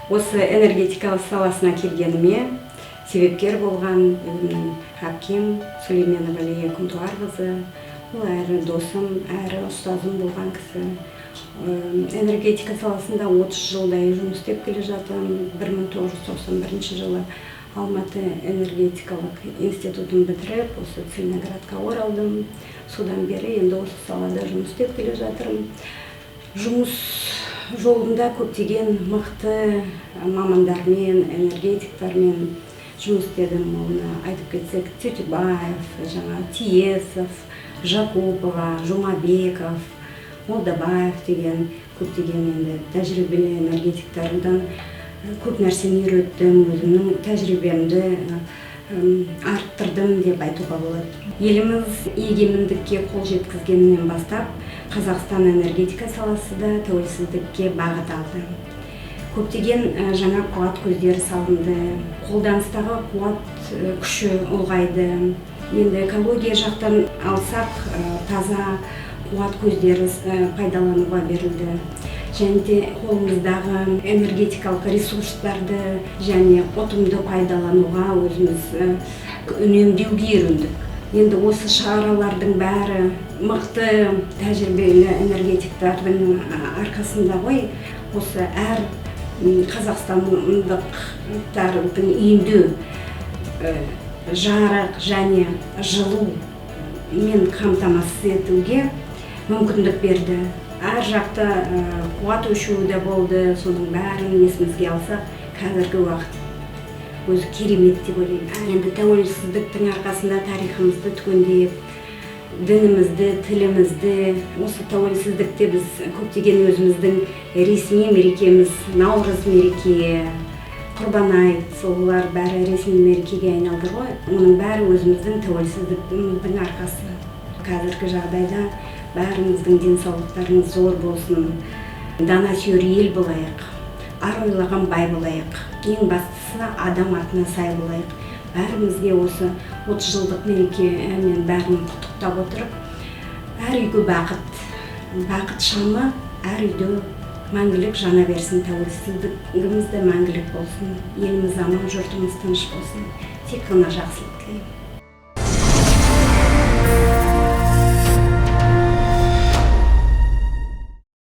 Осы энергетика саласына келгеніме себепкер болған өзімнің әпкем Сүлейменова Лия Күнтуарқызы. Ол әрі досым, әрі ұстазым болған кісі. Энергетика саласында 30 жылдай жұмыс істеп келе жатырмын. 1991 жылы Алматы энергетикалық институтын бітіріп, осы Целиноградқа оралдым. Содан бері енді осы салада жұмыс істеп келе жатырмын. Жұмыс жолында көптеген мықты мамандармен, энергетиктармен жұмыс істедім. Оны айтып кетсек, Тютюбаев, жаңа Тиесов, Жакупова, Жумабеков, Молдабаев деген көптеген енді тәжірибелі энергетиктардан көп нәрсені үйреттім, өзімнің тәжірибемді арттырдым деп айтуға болады. Еліміз егемендікке қол жеткізгеннен бастап Қазақстан энергетика саласы да тәуелсіздікке бағыт алды. Көптеген жаңа қуат көздері салынды, қолданыстағы қуат күші ұлғайды. Енді экология жақтан алсақ, таза қуат көздері пайдалануға берілді. Және де қолымыздағы энергетикалық ресурстарды және ұтымды пайдалануға, өзіміз үнемдеуге үйрендік. Енді осы шаралардың бәрі мықты тәжірибелі энергетиктердің арқасында ғой. Осы әр қазақстандықтардың үйінде жарық және жылу мен қамтамасыз етуге мүмкіндік берді. Әр жақта қуат өшуі де болды, соның бәрін есімізге алсақ, қазіргі уақыт өзі керемет деп ойлаймын. Енді тәуелсіздіктің арқасында тарихымызды түгендеп, дінімізді, тілімізді, осы тәуелсіздікте біз көптеген өзіміздің ресми мерекеміз Наурыз мереке, Құрбан айт, солар бәрі ресми мерекеге айналды ғой. Оның бәрі өзіміздің тәуелсіздігіміздің арқасы. Қазіргі жағдайда бәріміздің денсаулықтарымыз зор болсын, дана сүйер ел болайық, ар ойлаған бай болайық, ең бастысы адам атына сай болайық. Бәрімізге осы 30 жылдық мерекемен бәрін құттықтап отырып, әр үйге бақыт, бақыт шамы әр үйде мәңгілік жана берсін, тәуелсіздігіміз де мәңгілік болсын, еліміз аман, жұртымыз тыныш болсын. Тек қана жақсылық тілеймін.